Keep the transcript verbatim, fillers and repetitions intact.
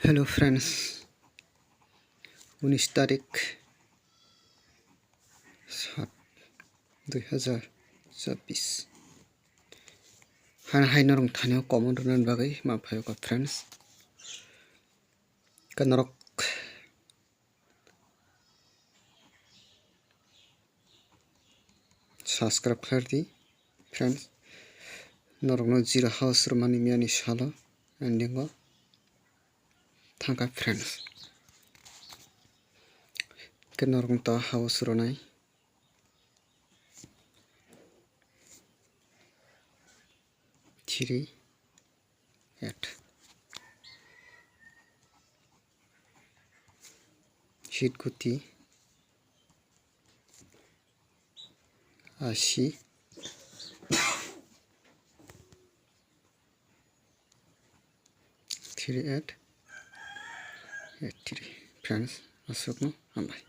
Hello friends, unis tarik sat dui hazar chabbish. Han hai norok thanio comment rwnani bagwi ma phaio ka friends. Ka norok subscribe khlai di friends. Norokno Zero House rwmani miyani salo ending o thangkha friends. Ke norokno ta house rwnai. Three eight. Hit guti asi. Three eight eight three. Friends, aswkno hambai.